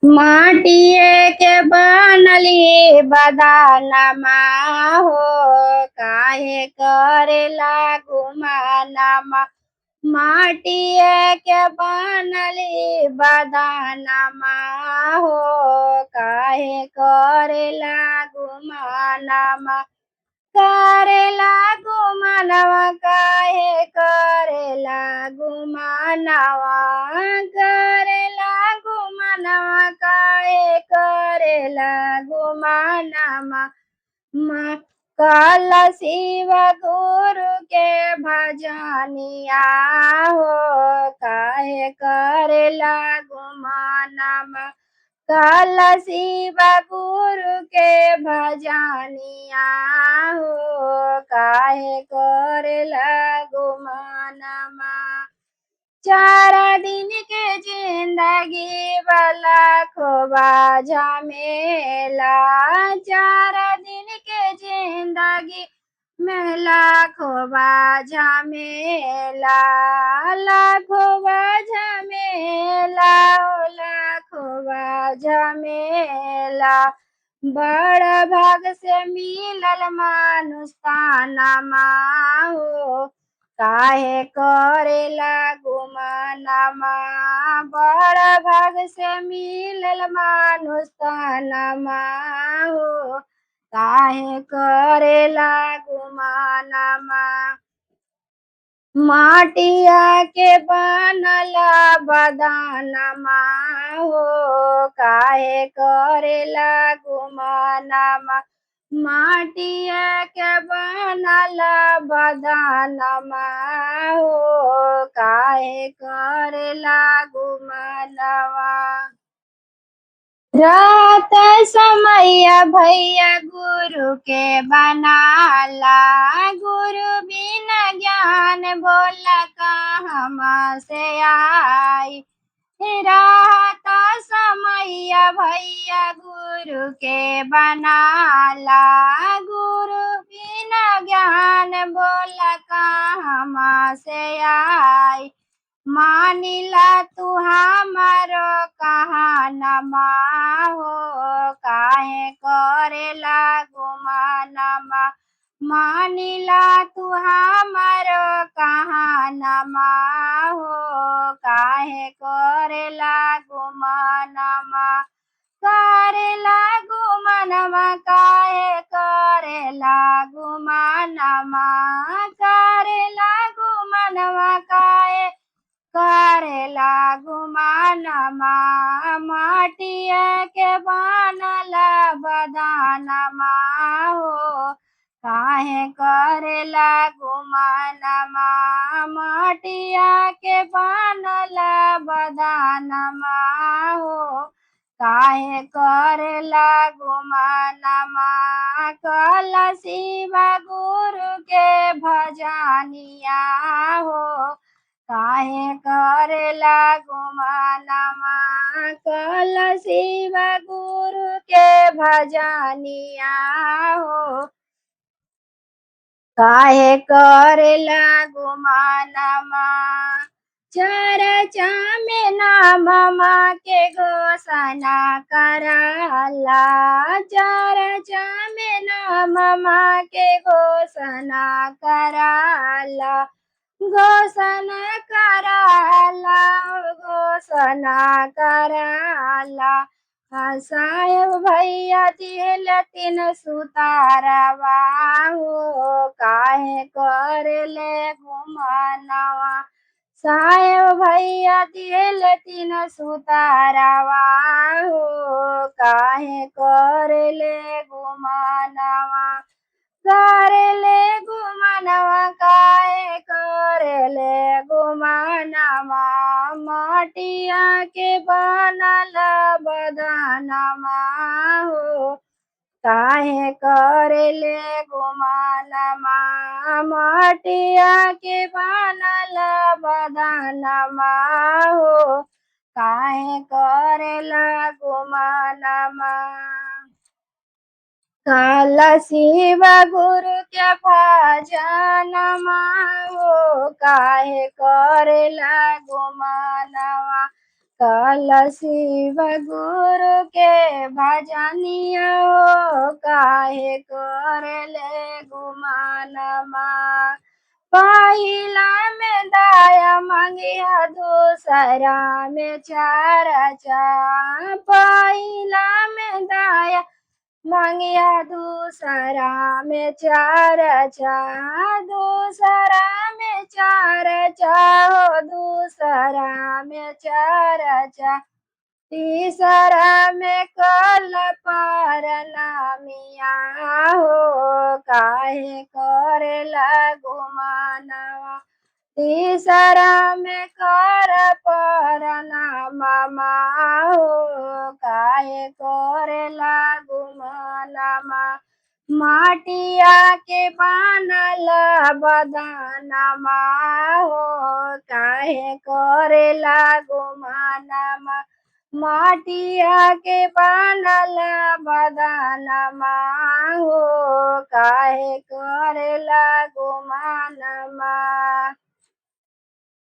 माटिए के बनली बदानमा हो, काहे करेला गुमानमा। माटिए के बनली बदानमा हो, काहे करेला गुमानमा। करेला गुमानवा, काहे करेला गुमानवा। करेला गुमानवा, काहे करेला गुमानमा। मा कल शिव गुरु के भजनिया हो, काहे करेला गुमानमा। कल शिव गुरु के भजनिया हो, काहे करेला गुमानमा। चार दिन के जिंदगी वाला खोबा झमेला। चार दिन के जिंदगी मेला खोबा झमेला। लाखोबा झमेला, ओ लाखोबा झमेला। बड़ भाग से मिलल मानुष तानमा हो, काहे करेला गुमानमा। बड़ भाग से मिलल मानुष तानमा हो, काहे करेला गुमानमा। माटिया के बनल बदानमा हो, काहे करेला गुमानमा। माटिया के बनल बदानमा हो, काहे करेला गुमानवा। रात समैया भैया गुरु के बनाला। गुरु बिना ज्ञान बोला कहवा से आई। रात समैया भैया गुरु के बनाला। गुरु बिना ज्ञान बोला कहवा से आई। मानिला तू हमारो कहानमा हो, काहे करेला गुमानमा। मानिला तू हमारो कहानमा हो, काहे करेला गुमानमा। करेला गुमानमा, काहे करेला गुमानमा। करेला गुमानमा, काहे करेला गुमानमा। माटिया के बनल बदानमा हो, काहे करेला गुमानमा। माटिया के बनल बदानमा हो, काहे करेला गुमानमा। कल शिव गुरु के भजनिया हो, काहे करेला गुमानमा। कल शिव गुरु के भजनिया हो, काहे करेला गुमानमा। चर्चा में नाम माँ के घोषणा कराला। चर्चा में नाम माँ के घोषणा कराला। घोषणा कराला, घोषणा कराला। साहेब भैया दिल तीन सुतारवा हो, काहे करेले गुमानवा। साहेब भैया दिल तीन सुतारवा हो, काहे करेले गुमानवा। करेले गुमानवा, काहे करेले गुमानवा। माटिया के बनल बदानमा हो, काहे करेले गुमानमा। माटिया के बनल बदानमा हो, काहे करेला गुमानमा। काल शिव गुरु के भजनमा हो, काहे करेला गुमानवा। कल शिव गुरु के भजनिया हो काहे करले गुमानमा। पहिला में दाया मांगिया दूसरा में चार चा, पहिला में दाया मांगिया दूसरा में चार चा, दूसरा में चार चा हो दूसरा में चार चा, तीसरा में कल पर नामिया हो काहे करेला गुमानवा। तीसरा में कर पर नामा हो काहे करेला गुमानमा। माटिया के बनल बदनमा हो काहे करेला गुमानमा। माटिया के बनल बदनमा हो काहे करेला गुमानमा।